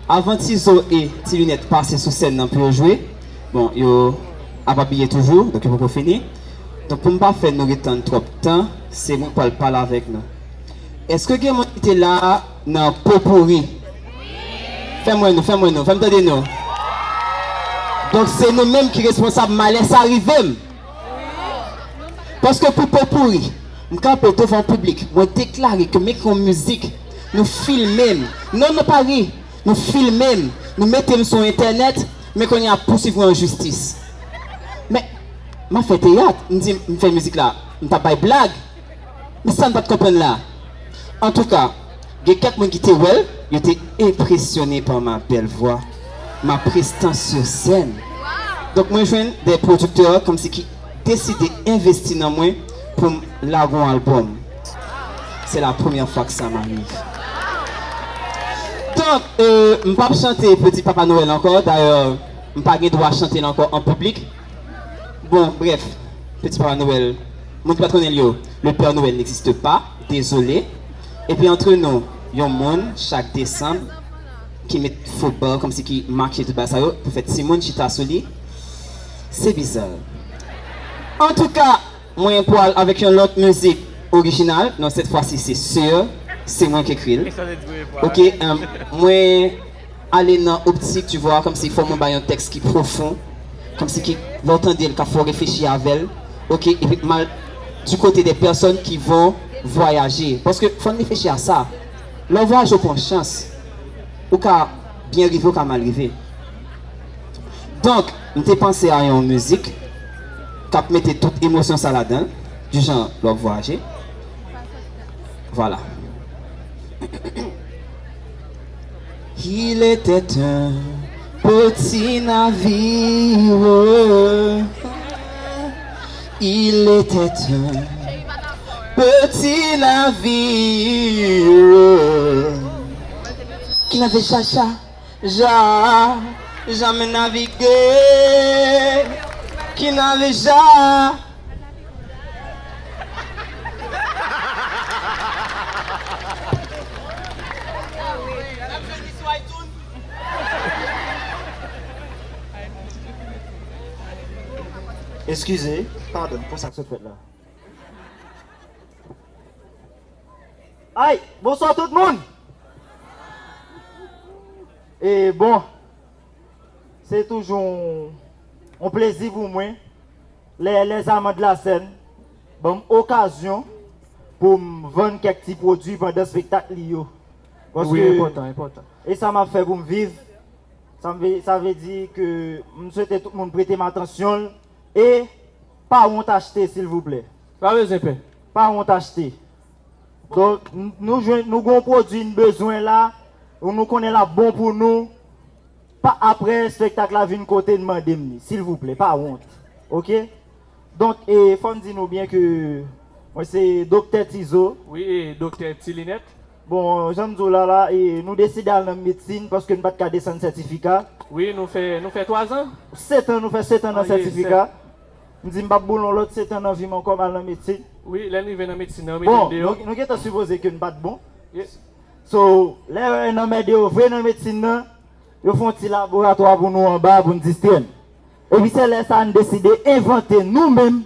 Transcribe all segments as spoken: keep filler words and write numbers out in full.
Avan Tizo e Ti Linèt pase sou sèn nan pou yo jwe, bon, yo ap abiye toujou, donk yo poko fini. Donk pou m pa fè nou ret tann twòp tan, se mwen k pral pale avèk nou. Èske gen moun ki te la nan Popouri? Fè m wè nou, fè m wè nou, fè m tande nou. Donk se nou menm ki responsab malè sa rive m. Paske pou Popouri, m kanpe devan piblik, mwen deklare ke m ekri yon mizik, nou filme m. Non, nou pa ri, nou filme m, nou mete m sou entènèt, men kounye a ap pouswiv mwen an jistis. Men, m ap fè teyat, m di m fè mizik la, m t ap bay blag. Men sa m pa t konprann la. Antouka, gen kèk moun ki te wè l, yo te enpresyone pa ma belle voix, ma prestance sur scène. Donk mwen jwenn de pwodiktè kòmsi ki deside envesti nan mwen pou m lage yon albòm. C'est la première fois que ça m'arrive. Donk, euh, m p ap chante Petit Papa Noël ankò. Dayè, m pa gen dwa chante l ankò an piblik. Bon, bref, Petit Papa Noël, moun ki pa t konnen l yo, le Père Noël n'existe pas, désolé. Epi antre nou, yon moun, chak desanm, ki met fo ban, kòmsi ki mache tout bagay sa yo, pou fè timoun chita sou li, se biza. Antouka, mwen pral avèk yon lòt mizik orijinal, non, cette fois-ci, c'est sûr, se mwen k ekri l. Ok, um, mwen ale nan optik, tu vois, kòmsi fò mwen bay yon tèks ki pwofon, kòmsi ki, lè w tande l, ka fè w reflechi avè l, ok, epi m al du côté des personnes qui vont voyager. Paske fò n reflechi a sa. Lè w vwayaje, w pran chans. Ou ka byen rive, ou ka mal rive. Donk, m te panse a yon mizik k ap mete tout emosyon sa ladan l, du genre lè w ap vwayaje. Vwala. Il était un petit navire. Il était un petit navire qui n'avait ja, ja, ja, jamais navigué, qui n'avait ja. Eskize, padon, pou sa k sot fèt la. Ay, bonswa tout moun! E bon, se toujou yon, yon plezi pou mwen lè les amants de la scène ban m okazyon pou m vann kèk ti pwodui pandan espektak li yo. Paske wi, enpòtan, enpòtan. E sa m ap fè pou m viv. Sa m vle, sa vle di ke m swete tout moun prete m atansyon l e pa wont achte, silvouplè. Pa bezwen pè. Pa wont achte. Donk, n-, nou jwenn, nou gon pwodui n bezwen la, nou konnen l ap bon pou nou. Pa apre espektak la vin kote n mande m li, silvouplè, pa wont. Oke? Donk, e, fò m di nou byen ke mwen se Doktè Tizo. Wi, e, Doktè Ti Linèt. Bon, jan m di w la, la, e, nou deside al nan medsin paske n pa t ka desann sètifika. Wi, nou fè, nou fè twazan. Sèt an, nou fè sèt an nan sètifika. M di m p ap boule yon lòt sèt an nan vi m ankò, m al nan medsin. Wi, lè n rive nan medsin nan, yo mete n deyò. Bon, nou, nou gentan sipoze ke n pa t bon. So, lè yo wè n anmède yo vre nan medsin nan, yo fè yon ti laboratwa pou nou anba pou n distrè n. Epi se lè sa a n deside envante nou menm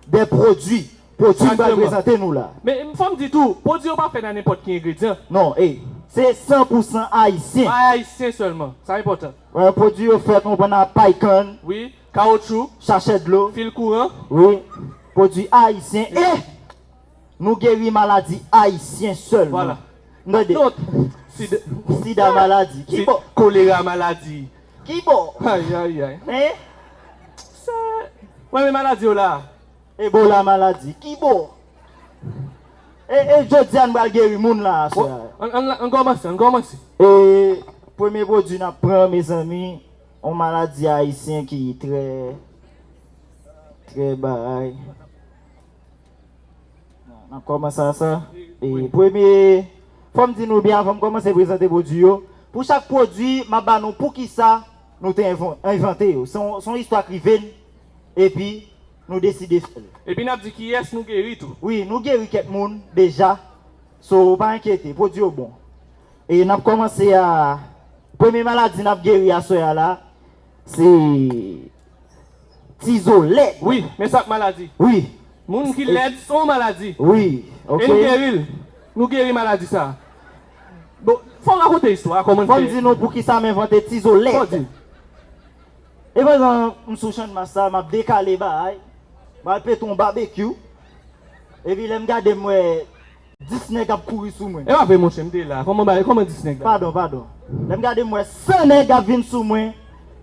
de pwodui. Pwodui n pral prezante nou la. Men fò m di tou, pwodui yo pa fèt a nenpòt ki engredyan. Non, e, se san pou san ayisyen. Bay ayisyen sèlman. Sa enpòtan. Pwodui yo fèt, nou pran nan pay kann. Wi. Kawotchou. Sachè dlo. Fil kouran. Wi. Pwodui ayisyen. E nou geri maladi ayisyen sèlman. Vwala. Tande. Sida maladi. Ki bò? Kolera maladi. Ki bò? Ay, ay, ay. Hein? Sa, mwen men maladi yo la. Ebola maladi. Ki bò? E, e jodi a n pral geri moun la aswè a. An, an, an kòmanse, an kòmanse. E premye pwodui n ap pran, mezanmi, yon maladi ayisyen ki trè, trè bay. N ap kòmanse a sa. E premye, fò m di nou byen avan m kòmanse prezante pwodui yo. Pou chak pwodui, m ap ba nou poukisa nou te envan-, envante yo. Se yon, se yon istwa k rive n, epi nou deside fè l. Epi n ap di kiyès nou geri tou. Wi, nou geri kèk moun deja. So, pa enkyete, pwodui yo bon. E n ap kòmanse a, Premye maladi n ap geri aswè a la, se tizo lèd. Wi, men sa k maladi. Wi. Moun ki lèd se yon maladi. Wi, ok. E n geri l. Nou geri maladi sa. Bon, fò w rakonte istwa a, kòman n fè. Fò m di nou poukisa m envante tizo lèd. Fò w di. E pandan m sou Channmas la, m ap dekale bagay, m al pete yon babekyou. Epi lè m gade, m wè dis nèg ap kouri sou mwen. E pa vre, monchè, m te la. Kòman bagay, kòman dis nèg la? Padon, padon. Lè m gade, m wè san nèg ap vin sou mwen.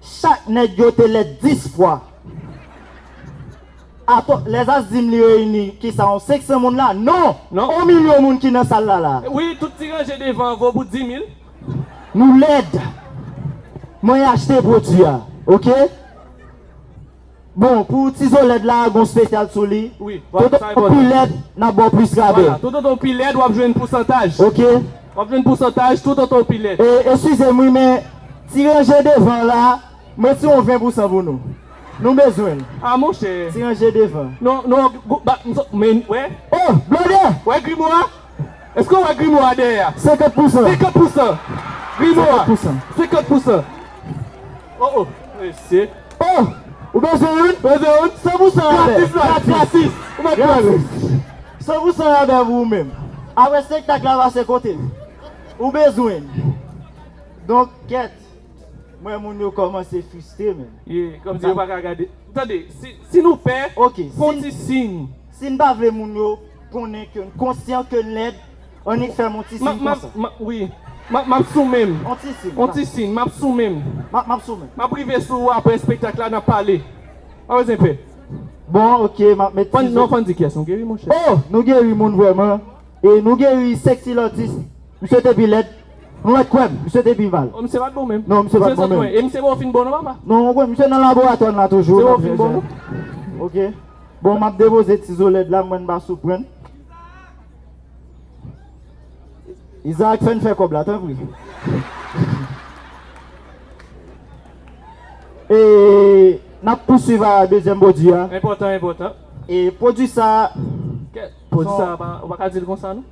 Chak nèg yo te lèd dis fwa. Atò, lè Zaz di m li reyini, kisa, yon senk san moun la? Non! Non. Yon milyon moun ki nan sal la la. Wi, tout ti ranje devan an vo pou di mil. Nou lèd. Mwen achte pwodui a, ok? Bon, pou tizo lèd la, gon spesyal sou li. Wi, vwala, sa enpòtan. Tout otan w pi lèd, n ap ba w plis rabè. Vwala, tout otan w pi lèd, w ap jwenn pousantaj. Ok. W ap jwenn pousantaj, tout otan w pi lèd. E, eskize m, wi, men ti ranje devan la, m retire yon ven pousan pou nou. Nou bezwen l. A, monchè. Ti ranje devan. Non, non, gou-, ba, m so-, men, wè. Oh, blòdè! Wè grimo a? Èske w wè grimo a dèyè a? Senkant pousan. Senkant pousan. Grimo a. Senkant pousan. Senkant pousan. Oh, oh. Mesye. Oh, ou bezwen youn? Bezwen youn? San pousan rabè. Gratis, gratis. Gratis. Ou mèt pale. Gratis. San pousan rabè pou ou menm. Apre espektak la pase kote l. Ou bezwen l. Donk, kèt. Mwen, moun yo kòmanse fristre, men. Ye, kòmsi yo pa ka gade. Tande, si, si nou pè, ok, fè yon ti siy. Si n pa vle moun yo konnen ke n konsyan ke n lèd, annik fè m yon ti siy konsa. M ap, m ap, wi. M ap, m ap sou men m. Yon ti siy. Yon ti siy, m ap sou men m. M ap, m ap sou men m. M ap rive sou ou apre espektak la, n ap pale. Pa bezwen pè. Bon, ok, m ap met ti zo. Non, fò n di kiyès nou geri, monchè. Oh, nou geri moun vrèman. E nou geri Sexy Lottis. Misye te pi lèd. Nou mèt kwè m, misye te pi mal. Oh, misye pa t bon menm. Non, misye pa t bon menm. E misye pa fin bon non, papa. Non, w konn, misye nan laboratwa n la toujou, n ap jwenn. Misye pa fin bon non. Ok. Bon, m ap depoze ti zo lèd la, mwen m pa sou pran. Isaac, fè n fè kòb la, tanpri. E n ap pouswiv a dezyèm pwodui a. Enpòtan, enpòtan. E pwodui sa. Kè, pwodui sa, pa, ou pa ka di l konsa, non?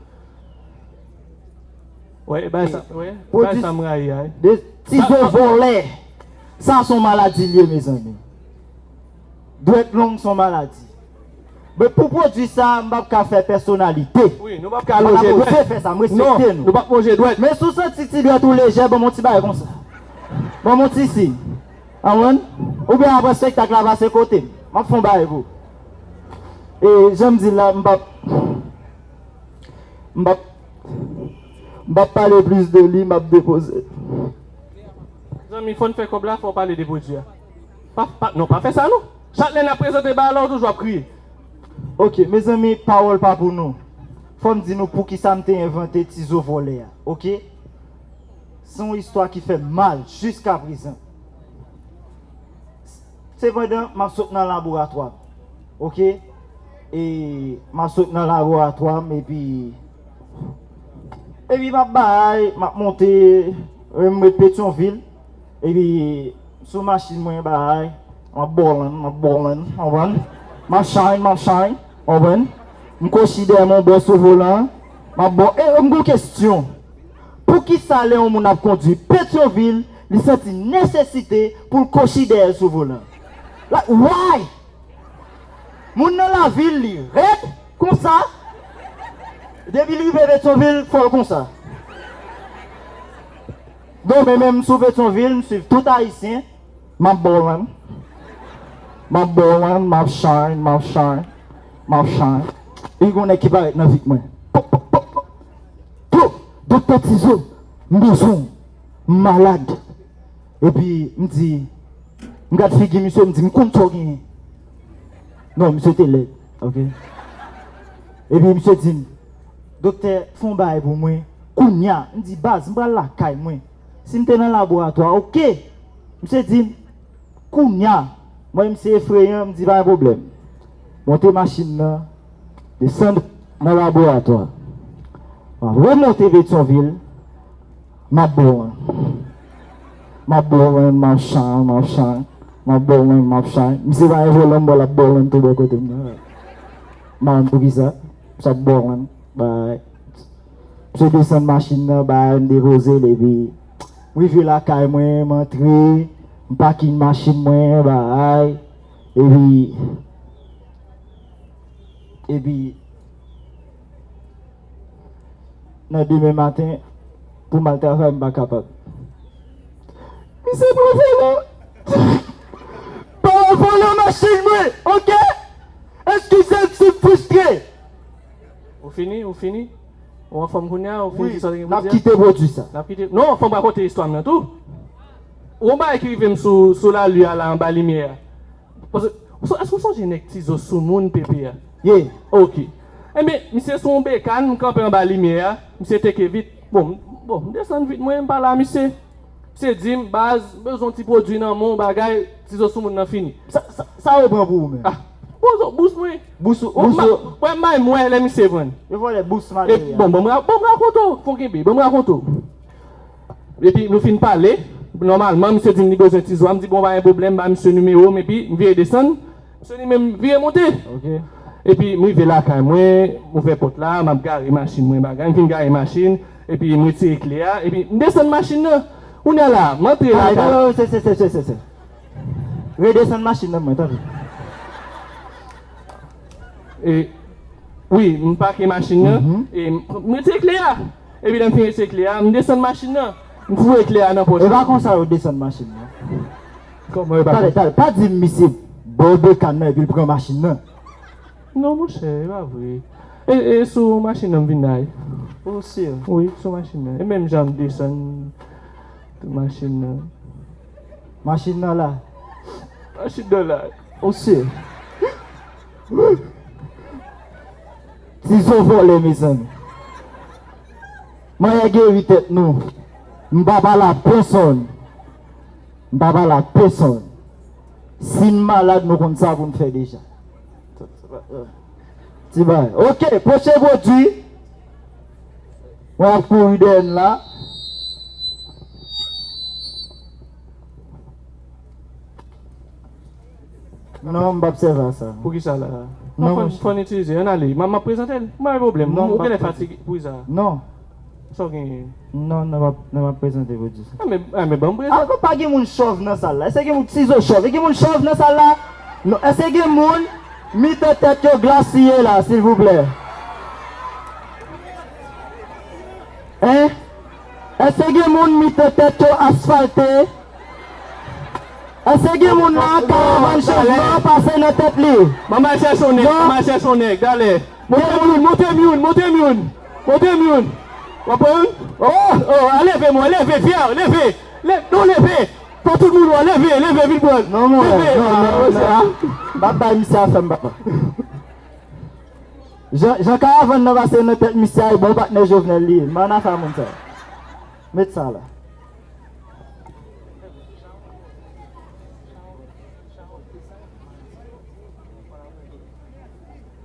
Wè, e bagay sa, wè, e bagay sa m rayi a, wi. De tizo vòlè. Sa se yon maladi l ye, mezanmi. Dwèt long se yon maladi. Men pou pwodui sa, m p ap ka fè pèsonalite. Wi, nou p ap ka lonje dwèt. M pa ka oze fè sa, m respekte nou. Non, nou p ap lonje dwèt. Men si w santi ti dwèt ou lejè, ban m yon ti bagay konsa. Ban m yon ti siy. Konprann? Oubyen apre espektak la, pase kote m. M ap fè yon bagay pou ou. E jan m di l la, m p ap M p ap, m p ap pale plis de li, m ap depoze. Zanmi, fò n fè kòb la, fò w pale de pwodui a. Pa, pa, non, pa fè sa, non. Chak lè n ap prezante bagay la, ou toujou ap kriye. Ok, mezanmi, pawòl pa pou nou. Fò m di nou poukisa m te envante tizo vòlè a, ok? Se yon istwa ki fè m mal jiskaprezan. Sepandan, m ap sot nan laboratwa m. Ok? E m ap sot nan laboratwa m, epi, epi m ap bay, m ap monte, e m ret Petyonvil. Epi, sou machin mwen, bay, m ap bòlèn, m ap bòlèn, konprann? M ap shine, m ap shine, konprann? M kochidè, m on bò sou volan, m ap bò, e m gon kesyon. Poukisa lè yon moun ap kondui Petyonvil, li santi nesesite pou l kochi dèyè l sou volan? Like, why? Moun nan lavil, li rèd konsa. Depi l rive Petyonvil, fò l konsa. Bon, men menm sou Petyonvil, m swiv tout Ayisyen. M ap bòlèn. M ap bòlèn, m ap shine, m ap shine, m ap shine. E gon nèg ki parèt nan vit mwen. Pop, pop, pop, pop. Yo, Doktè Tizo, m bezwen w. M malad. Epi, m di, m gad figi misye, m di, m konn sa w genyen. Non, misye te lèd, ok? Epi, misye di m, Doktè, fè yon bagay pou mwen. Kounya, m di, baz, m pral lakay mwen. Si m te nan laboratwa, ok. Misye di m, kounya, mwen, misye efreyan, m di, pa gen pwoblèm. Monte machin nan, desann nan laboratwa. M ap remonte Petyonvil, m ap bòlèn. M ap bòlèn, m ap shine, m ap shine. M ap bòlèn, m ap shine. Misye pa gen volan, m wè l ap bòlèn tou bò kote m nan. M pa konn poukisa. Misye ap bòlèn, bay. Misye desann machin nan, bay, m depoze l, epi M rive lakay mwen, m antre, m pakin machin mwen, bagay. Epi, epi, nan demen maten, pou m al travay, m pa kapab. Misye pran vòlò. Pa vòlò machin mwen, oke? Eskize m si m fristre. Ou fini? Ou fini? Ou anfòm kounye a? Ou fini? Wi, di sa w te gen pou di a? N ap kite pwodui sa. N ap kite. Non, fò m rakonte istwa m nan tou. Ou wè yon bagay ki rive m sou, sou lari a la, anba limyè a. Paske, ou son-, èske w sonje nèg Tizo sou moun, Pepe a? Ye. Oke. Enben, misye sou yon bekàn, m kanpe anba limyè a, misye teke vit. Bon, m, bon, m desann vit mwen, m pale a misye. Misye di m, baz, m bezwen yon ti pwodui nan men w, bagay, Tizo sou moun nan fini. Sa, sa, sa yo pran pou ou menm? Ah, poze w bous mwen. Bous ou, bous ou. Wè, m bay mwen lè misye pran. Yo vòlè bous malerè a. Bon, bon, m ra-, bon, m rakonte w, fò kenbe, bon, m rakonte w. Epi nou fin pale, nòmalman, misye di m li bezwen Tizo a, m di, bon, pa gen pwoblèm, ba misye nimewo m, epi m vire desann, misye li menm vire monte. Oke. Epi m rive lakay mwen, m ouvè pòt la, m ap gare machin mwen bagay, m fin gare machin, epi m retire kle a, epi m desann machin nan. Kounye a la, m antre lakay. Talè, talè, se, se, se, se, se, se. Redesann machin nan mwen, tanpri. E, wi, m pake machin nan, mhm, e m, m retire kle a. Epi lè m fin retire kle a, m desann machin nan, m foure kle a nan pòch. E pa konsa yo desann machin nan. Kòman e pa konsa? Talè, talè, pa di m misye bò bekàn nan epi l pran machin nan. Non, monchè, e pa vre. E, e sou machin nan m vin la, wi. Ou si? Wi, sou machin nan. E menm jan m desann machin nan. Machin nan la. Machin nan la. Ou si? Tizo vòlè, mezanmi. Manyè geri tèt nou. M pa pale ak pèsonn. M pa pale ak pèsonn. Si n malad, nou konn sa pou n fè deja. Ti bagay. Oke, pwochen pwodui. Mwen ap kouri dèyè n la. Non, m p ap sèvi a sa. Poukisa la? Non, fò n itilize. Ann ale. M ap prezante l. M pa gen pwoblèm. Ou genlè fatige. Poukisa? Non. Sa w genyen? Non, non, m ap, non, m ap prezante pwodui sa. Ah, men, ah, men ban m prezante. Ah, pa gen moun chòv nan sal la. Èske gen moun Tizo chòv? Gen moun chòv nan sal la? Non, èske gen moun mitan tèt yo glasiye la, silvouplè? Hein? Èske gen moun mitan tèt yo asfalte? Èske gen moun la, karavàn chanjman an pase nan tèt li? Ban m al chèche yon nèg, ban m al chèche yon nèg, talè. Montre m youn, montre m youn, montre m youn. Montre m youn. W ap pran youn? Oh, oh, a leve, mwen, leve, Pierre, leve. Leve, non, leve. Fò tout moun wè, leve, leve, vin pran. Non, non, non, non, non. M ap bay misye afè m, papa. Jan, jan karavàn nan pase nan tèt misye a, e bon patnè Jovenel li ye. M pa nan afè a moun sa. Met sa la.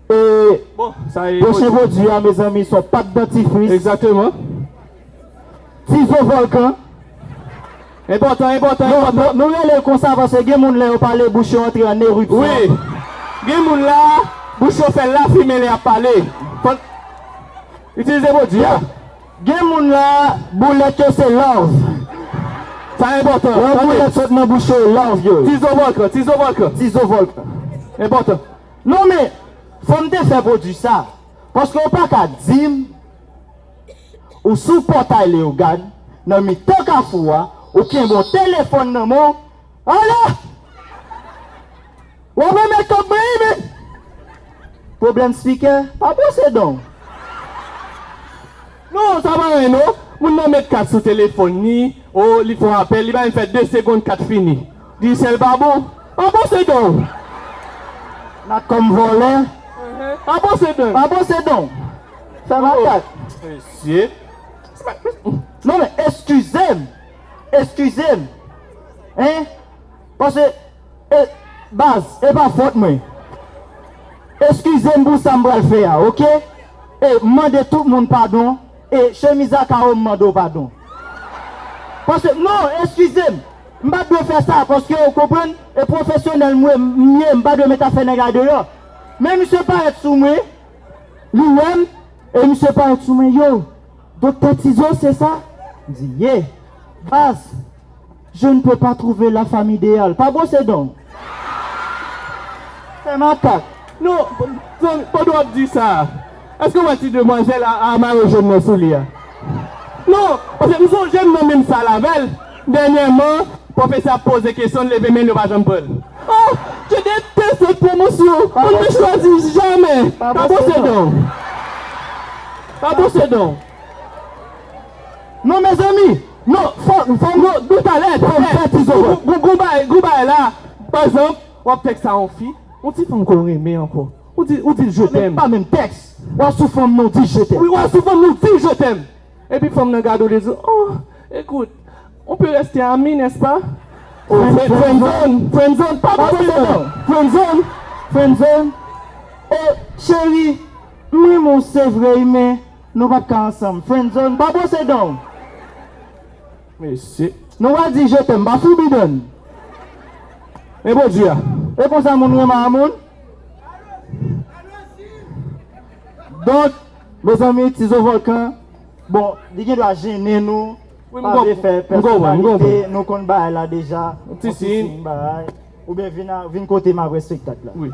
E bon, sa e pwochen pwodui a, mezanmi, se yon pat dantifris. Egzakteman. Tizo Vòlkan. Enpòtan, enpòtan, enpòtan. Nou rele l konsa paske gen moun lè yo pale, bouch yo antre an eripsyon. Wi. Gen moun la, bouch yo fè lafimen lè y ap pale. Fò n itilize pwodui a. Gen moun la, boulèt yo se love. Sa enpòtan. Lè yon boulèt sot nan bouch yo, love yo. Tizo Vòlkan, Tizo Vòlkan. Tizo Vòlkan. Enpòtan. Non, men, fò m te fè pwodui sa. Paske w pa ka di m, ou sou pòtay Leyogàn, nan mitan kafou a, ou kenbe yon telefòn nan men w, alo! W ap renmen kòb mwen wi, men pwoblèm spikè, pa bwose dan w. Non, sa pa anyen non. Moun nan met kat sou telefòn li, o, li fè yon apèl, li pa menm fè de segonn kat fini. Digicel pa bon, pa bwose dan w. Nan kòm vòlè. Pa bwose dan. Pa bwose dan w. Fè makak. Mesye. Non, men, eskize m. Eskize m. Hein? Paske, e, baz, e pa fòt mwen. Eskize m pou sa m pral fè a, oke? E m mande tout moun padon. E chemiz a kawo m mande w padon. Paske, non, eskize m. M pa t dwe fè sa, paske, ou konprann, e pwofesyonèl m ye, m ye, m pa dwe met afè nèg la deyò. Men misye parèt sou mwen, li wè m, e misye parèt sou mwen, yo, Doktè Tizo, se sa? M di, ye. Baz, je ne peux pas trouver la femme idéale. Pa bwose dan w. Fè makak. Non, zanmi, pandan w ap di sa, èske w wè ti demwazèl a, a mayo jòn nan sou li a? Non, paske m sonje m nan menm sal avè l, dènyèman, pwofesè ap poze kesyon, l leve men l, yo pa janm pran l. Oh, je déteste cette promotion. On ne me choisit jamais. Pa bwose dan w. Pa bwose dan w. Non, mezanmi. Non, fò, fò nou, nou talè, fò m fè ti zo. Gon, gon, gon bagay, gon bagay la. Pa egzanp, w ap tèks a yon fi, yon ti fanm ke w renmen ankò. Ou di, ou di l je t'aime. Pa menm tèks. W ap sou fanm nan, w di je t'aime. Wi, w ap sou fanm nan, w di je t'aime. Epi fanm nan gade w, li di, oh, écoute, on peut rester amis, n'est-ce pas? Oh, friend zone, friend zone, pa bwose dan w. Friend zone, friend zone. Oh, cheri, m renmen w se vre, men nou p ap ka ansanm. Friend zone, pa bwose dan w. Mesye. Nou va di je t'aime, pa foubi dan. E pwodui a. E konsa moun renmen a moun. Donk, mezanmi, Tizo Volkan, bon, li gen dwa jennen nou, pa vle fè pèsonalite, nou konn bagay la deja. Yon ti siy, bagay. Oubyen vin, a- vin kote m apre espektak la. Wi.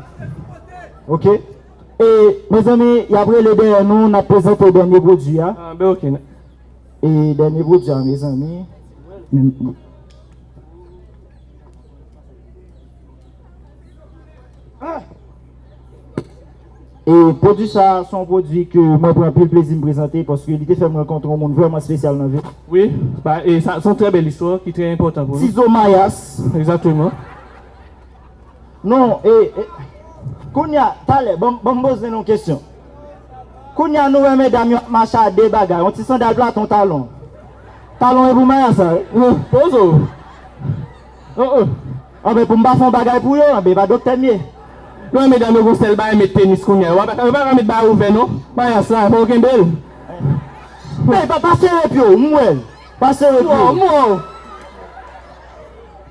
Ok? E, mezanmi, y ap rele dèyè nou, n ap prezante dènye pwodui a. Ah, ben ok. E dènye pwodui a, mezanmi. E pwodui sa, se yon pwodui ke mwen pran anpil plezi m prezante, paske li te fè m rankontre yon moun vrèman espesyal nan vi m. Wi, ba, e sa, se yon trè bèl istwa ki trè enpòtan pou nou. Tizo Mayas. Egzakteman. Non, e, e, kounye a, talè, ban m, ban m poze nou yon kesyon. Kounye a, nou wè medam yo ap mache a de bagay, yon ti sandal plata, yon talon. Talon e pou Mayas sa, wi. Poze w. Oh, oh. Anben, pou m pa fè yon bagay pou yo, anben, e pa doktè m ye. Nou wè medam yo gon sèl bagay, met tenis kounye a. Yo pa, yo pa ka met bagay ouvè, non. Mayas la, fò w kenbe l. Ey, pa, pa sere pye w, m wè l. Pa sere pye w.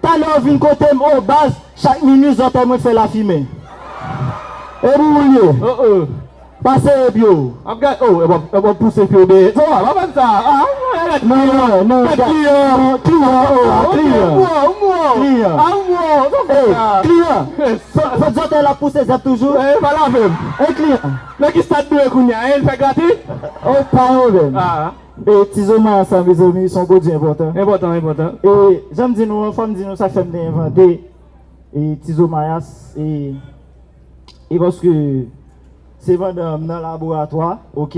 Talè w vin kote m, o baz, chak minit zòtèy mwen fè lafimen. E pou ou l ye. Oh, oh. Pa sere pye w. Ap gad, oh, e w ap, e w ap pouse pye w dèyè. Sa va, pa fè sa. Ah, ah, gad kliyan. Non, non, non, gad kliyan. Kliyan, oh, ah, kliyan. Kliyan. Ah, kliyan. Fè, fè zòtèy la pouse zèb toujou. Eh, pa lave m. E kliyan. Nan ki stad nou ye kounye a, hein? L fè grate? Oh, pa pwoblèm. Ah. E Tizo Mayas sa, mezanmi, se yon pwodui enpòtan. Enpòtan, enpòtan. E jan m di nou an, fò m di nou sa k fè m te envante e Tizo Mayas, e, e paske se pandan m nan laboratwa, ok?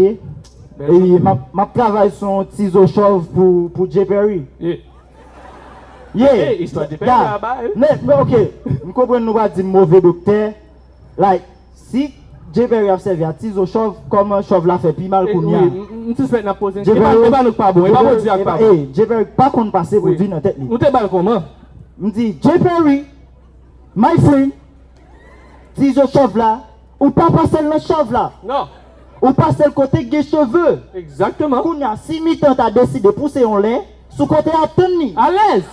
E m ap, m ap travay sou yon Tizo chòv pou, pou Jay Perry. Yeah. Yeah. Men, men, ok, m konprann nou va di m move doktè. Like, si Jay Perry ap sèvi a Tizo chòv, kòman chòv la fè pi mal kounye a? Wi, m, m sispèk n ap poze. E pa, e pa nou k pa bon, e pa pwodui a k pa bon. Jay Perry pa konn pase pwodui nan tèt li. Nou te ba l kòman? M di, Jay Perry, my friend, Tizo chòv la, ou pa pase l nan chòv la. Non. Ou pase l kote k gen cheve. Egzakteman. Kounye a, si mitan ta deside pouse yon lè, sou kote a ap tann li. Alèz.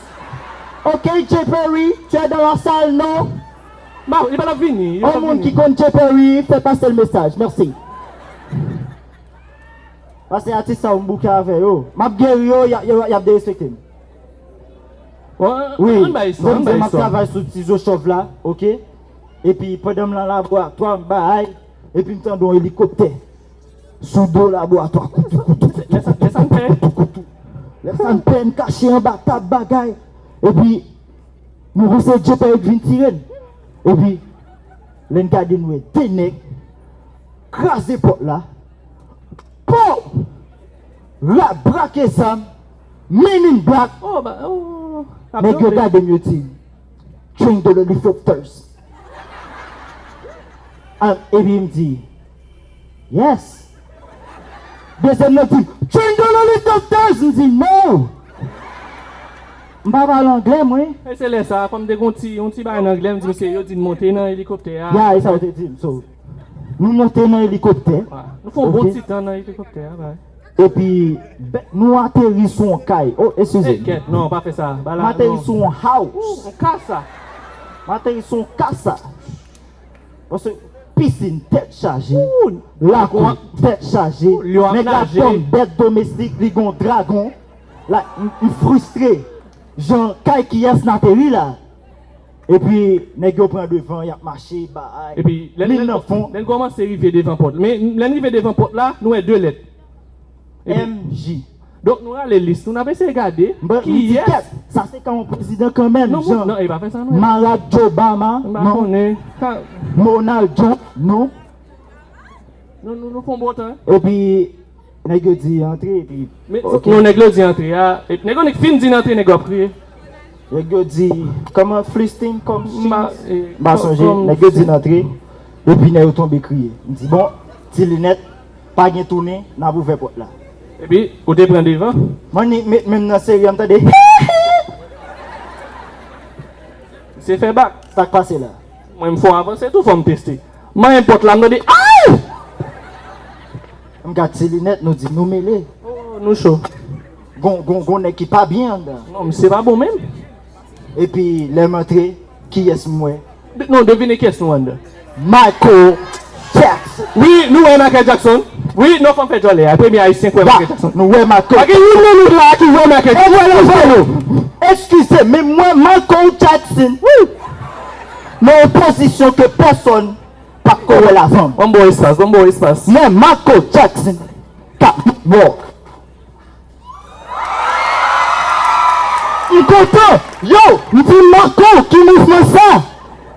Ok, Jay Perry, tu es dans la salle, non? Ba, li pa t ap vini, li pa t ap vini. On moun ki konn Jay Perry, fè pase l mesaj. Mèsi. Paske atis sa yo m bouke avè yo. M ap geri yo, y a- yo- y ap derespekte m. Wi, ann bay istwa, ann bay istwa. M ap travay sou Tizo chòv la, ok? Epi pandan m nan laboratwa, m bay, epi m tande yon elikoptè sou do laboratwa, koutou, koutou, koutou, koutou, koutou, koutou. Lè sa m pè, m kache anba tab bagay. Epi nou panse Jay Perry vin tire n. Epi lè n gade, n wè de nèg kraze pòt la. Pow! Rap, brake zam, Men in Black. Oh, ba, oh. Nèg yo gade m, yo di, Train the Lolly Focters. Ah, epi m di, yes. Dezyèm nan di, Train the Lolly Focters. M di, no. M pa pale anglè, mwen. E se lè sa, kòm te gon ti, yon ti bagay nan anglè, m di, mesye, yo di n monte nan elikoptè a. Ya, e sa yo te di m. So, nou monte nan elikoptè. Wa. Nou fè yon bon ti tan nan elikoptè a, bay. Epi, bè, nou ateri sou yon kay. Oh, eskize m. Kèt, non, pa fè sa. Nou ateri sou yon house. Yon kasa. Nou ateri sou yon kasa. Paske pisin tèt chaje, lakou tèt chaje, nèg la kòm bèt domestik, li gon dragon. La, m, m fristre. Jan kay kiyès n ateri la. Epi, nèg yo pran devan, y ap mache, bay. Epi, lè n, lè n, nan fon, lè n kòmanse rive devan pòt. Men, lè n rive devan pòt la, nou wè de lèt. Epi, M J. Donk, nou rale lis, nou n ap eseye gade. Kiyès? Sa se ka yon prezidan kanmenm, non, Jan. Non, e pa fè sa, non. Marat Obama, non. M pa konnen. Monald Trump, non. Nou, nou, nou fè yon bon tan. Epi, nèg yo di antre, epi, men, ok. Non, nèg yo di antre a, epi nèg yo nik fin di n antre, nèg yo ap kriye. Nèg yo di, kòman Filistin, kòm si, m pa, eh, m pa sonje, nèg yo di n antre, epi nèg yo tonbe kriye. M di, bon, ti linèt, pa gen tounen, n ap ouvè pòt la. Epi, ou te pran devan? Mwen, ni, men, menm nan seri a, m tande. Se fè bak. Sa k pase la? Mwen, m fò avanse tou, fò m teste. Manyen pòt la, m tande, ay! M gad ti linèt, nou di, nou mele. Oh, nou cho. Gon, gon, gon nèg ki pa byen anndan. Non, misye pa bon menm. Epi, lè m antre, kiyès m wè? De-, non, devine kiyès nou wè anndan. Michael Jackson. Wi, nou wè Michael Jackson. Wi, non, fò m fè djòlè a. Premye Ayisyen k wè Michael Jackson. Nou wè Michael Jackson. Pa gen youn nan nou la ki wè Michael Jackson. Eskize, men mwen, Michael Jackson. Wi. Nan yon pozisyon ke pèsonn pa t ko wè l avan m. Ban m ba w espas, ban m ba w espas. Mwen, Michael Jackson, k ap moonwalk. M kontan. Yo, m di Marco, ki mouvman sa?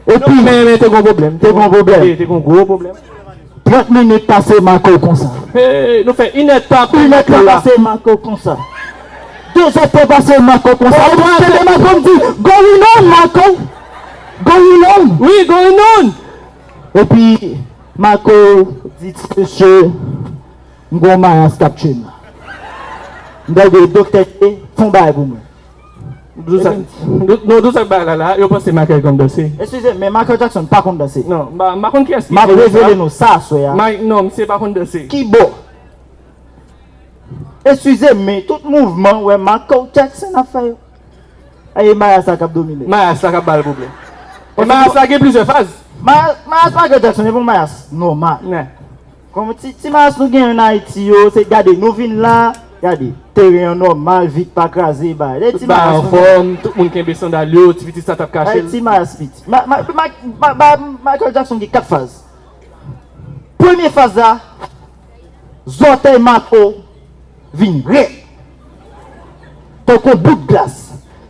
Epi, men, men, te gon pwoblèm. Te gon pwoblèm. Te, te gon gwo pwoblèm. Trant minit pase Marco konsa. Hey, nou fè inèdtan. Inèdtan pase Marco konsa. Dezèdtan pase Marco konsa. Epi, m tande Marco, m di, going on, Marco. Going on. Wi, going on. Epi, Marco di, ti mesye, m gon mayas k ap tchwe m la. M tande doktè te fè yon bagay pou mwen. Dousa, dou-, non, dousa bagay la, la, yo panse Michael konn danse. Eskize, men Michael Jackson pa konn danse. Non, m pa, m pa konn kiyès ki fè sa. M ap revele nou sa aswè a. Mike, non, misye pa konn danse. Ki bò? Eskize m, men tout mouvman wè Michael Jackson ap fè yo. E mayas la k ap domine. Mayas la k ap ba l pwoblèm. E mayas la gen plizyè faz. Mayas, mayas Michael Jackson, e bon mayas nòmal. Kòm ti, ti mayas nou genyen ann Ayiti yo, se gade, nou vin la, gade, teren an nòmal, vit pa kraze, bay. Tout bagay anfòm, tout moun kenbe sandal yo, ti pitit sa t ap kache l. Ti mayas piti. Ma, ma, ma, ma, ma, Michael Jackson gen kat faz. Premye faz la, zòtèy Marco vin rèd tankou bout glas.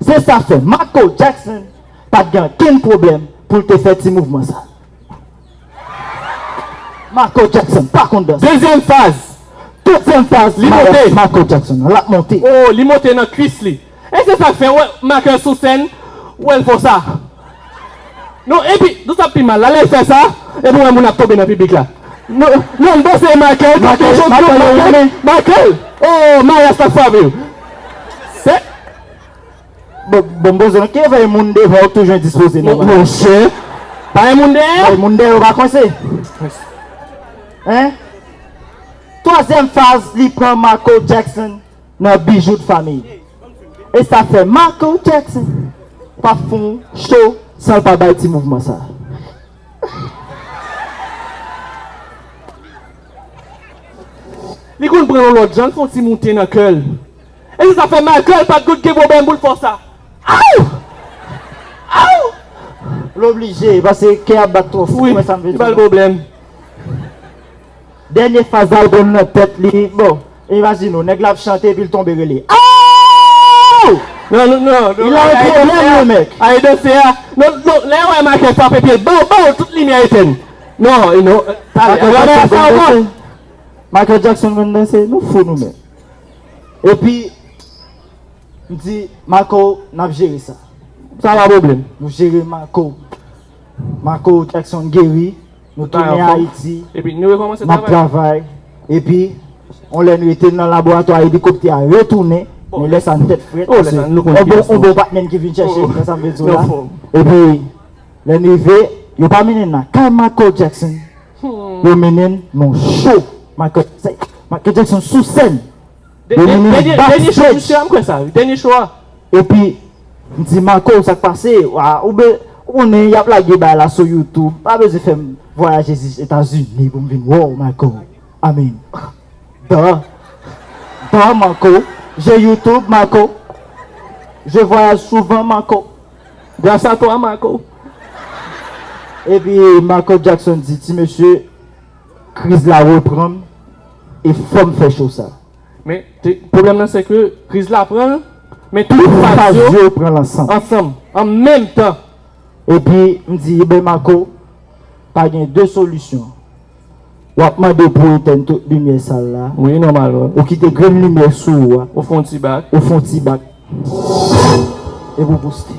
Se sa fè Michael Jackson pa t gen okenn pwoblèm pou l te fè ti mouvman sa. Michael Jackson pa konn danse. Dezyèm faz. Dezyèm faz, li monte. Michael Jackson, l ap monte. Oh, li monte nan kwis li. E se sa k fè, wè, Michael sou sèn, wè l fè sa. Non, epi, nou sa pi mal la, lè l fè sa, epi w wè moun ap tonbe nan piblik la. Non, non, m panse Michael, Michael, Michael, Michael, oh, mayas la frape yo. Se Bon, bon, m poze w, ki fè moun devan w toujou endispoze nan mayas? Monchè, pa gen moun dèyè? Bay moun dèyè yo pa kwense. Hein? Twazyèm faz, li pran Michael Jackson nan bijou de famille. E sa fè Michael Jackson pa fè yon show san l pa bay ti mouvman sa. Li konn pran yon lòt jan, l fè yon ti moute nan kè l. E se sa fè Michael pa t konn gen pwoblèm pou l fè sa. Aw! Aw! L oblije, paske kè a ap bat twò fò, ou wè sa m vle di? Wi, li ba l pwoblèm. Dènye faz albòm nan tèt li, bon, imajine w, nèg la ap chante epi l tonbe rele. Aw! Non, non, non, non. Il a un problème, le mec. Ay, danse a. Non, non, lè w wè Michael frape pye l, baw, baw, tout limyè etenn. Non, non, talè. Michael Jackson konn danse. Michael Jackson konn danse, nou fou nou menm. Epi, m di, Marco, n ap jere sa. Sa pa pwoblèm. Nou jere Marco. Marco Jackson geri. Nou tounen Ayiti. Epi, nou rekòmanse travay. N ap travay. Epi, yon lè nou rete nan laboratwa, elikoptè a retounen. Men lè sa n tèt frèt, paske yon bon, yon bon patnè ki vin chèche, sa m vle di w la. Epi, lè n rive, yo pa mennen n nan kay Michael Jackson. Yo mennen n nan show Michael, Michael Jackson sou sèn. Yo mennen n backstage. Dènye show misye a, m kwè sa, wi. Dènye show a. Epi, m di, Marco, sa k pase? Wa, ou be, ou konnen, y ap lage bagay la sou YouTube. Pa bezwen fè m vwayaje jis Etazini pou m vin wè w, Marco. I mean, duh. Duh, Marco. J'ai YouTube, Marco. Je voyage souvent, Marco. Grâce à toi, Marco. Epi Marco Jackson di, ti mesye, kriz la reprann e fò m fè show sa. Men te- pwoblèm nan se ke kriz la pran l, men tout faz yo pran l ansanm. Ansanm, an menm tan. Epi m di, ben Marco, pa gen de solisyon. W ap mande pou etèn tout limyè sal la. Wi, nòmal, wi. Ou kite grenn limyè sou ou a. Ou fè yon ti bak. Ou fè yon ti bak. Epi w poste.